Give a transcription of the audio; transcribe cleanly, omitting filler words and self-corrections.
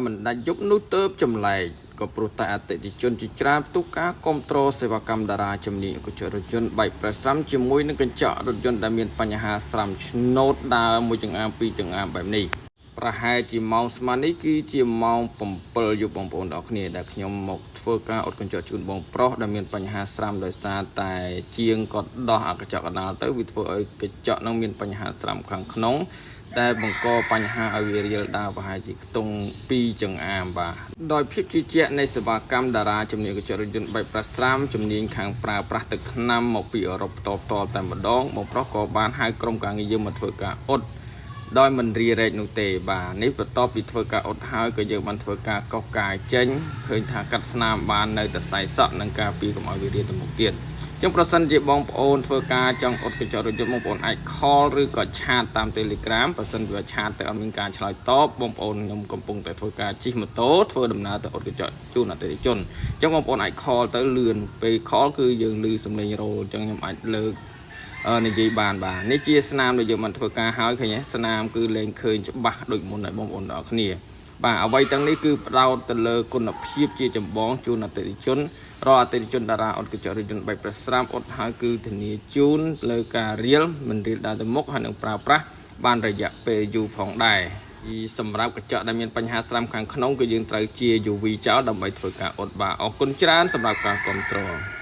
មិនដាច់យប់នោះទៅចម្លែកក៏ព្រោះតែអតិថិជនជាច្រើនផ្ទុះការគ្រប់គ្រងសេវាកម្មតារាជំនាញកញ្ចក់រថយន្តបែកប្រេះស្រាំជាមួយនឹងកញ្ចក់រថយន្តដែលមានបញ្ហាស្រាំឆ្នោតដើរមួយចង្អាមពីរចង្អាមបែបនេះប្រហែលជាម៉ោងស្មាននេះគឺជាម៉ោង7យប់បងប្អូនទាំងអស់គ្នាដែលខ្ញុំមកធ្វើការអ៊ុតកញ្ចក់ជូនបងប្រុសដែលមានបញ្ហាស្រាំដោយសារតែជាងគាត់ដោះអាកញ្ចក់កណ្ដាលទៅវាធ្វើឲ្យកញ្ចក់នឹងមានបញ្ហាស្រាំខាងក្នុង ដែលបង្កបញ្ហាឲ្យវារៀលដើរប្រហែលជាខ្ទង់2ចង្អាមបាទដោយភាពជឿជាក់នៃសេវាកម្មតារាជំនាញកញ្ចក់រថយន្តបែបប្រាស្រាមជំនាញខាងប្រើប្រាស់ទឹកថ្នាំមកពីអឺរ៉ុបផ្ទាល់ផ្ទាល់តែម្ដងបងប្រុសក៏បានហៅក្រុមការងារយើងមកធ្វើការអ៊ុតដោយមិនរារែកនោះទេបាទនេះបន្ទាប់ពីធ្វើការអ៊ុតហើយក៏យើងបានធ្វើការកោសកាយចេញឃើញថាកាត់ស្នាមបាននៅតែសៃសក់និងការពីកុំឲ្យវារាទៅមុខទៀត ចឹងប្រសិនជាបងប្អូនធ្វើការចង់អ៊ុតកញ្ចក់រថយន្តបងប្អូនអាច call ឬក៏ chat តាម Telegram ប្រសិនបើ chat ទៅអត់មានការឆ្លើយតបបងប្អូនខ្ញុំកំពុងតែធ្វើការជិះម៉ូតូធ្វើដំណើរទៅអ៊ុតកញ្ចក់ជូនអតិថិជនចឹងបងប្អូនអាច call ទៅលឿនពេល call គឺយើងឮសំឡេងរោលចឹងខ្ញុំអាចលើកនិយាយបានបាទនេះជាស្នាមដែលយើងបានធ្វើការហើយឃើញទេស្នាមគឺលែងឃើញច្បាស់ដូចមុនហើយបងប្អូនទាំងអស់គ្នាបាទអ្វីទាំងនេះគឺផ្ដោតទៅលើគុណភាពជាចម្បងជូនអតិថិជនរាល់អតិថិជនតារាអ៊ុតកញ្ចក់រថយន្តបែបប្រស្រាមអ៊ុតហើយគឺធានាជូនលើការរៀលមិនរៀលដើរទៅមុខហើយនឹងប្រើប្រាស់បានរយៈពេលយូរផងដែរសម្រាប់កញ្ចក់ដែលមានបញ្ហាស្រាំខាងក្នុងគឺយើងត្រូវជា UV ចោលដើម្បីធ្វើការអ៊ុតបាទអរគុណច្រើនសម្រាប់ការគ្រប់គ្រង។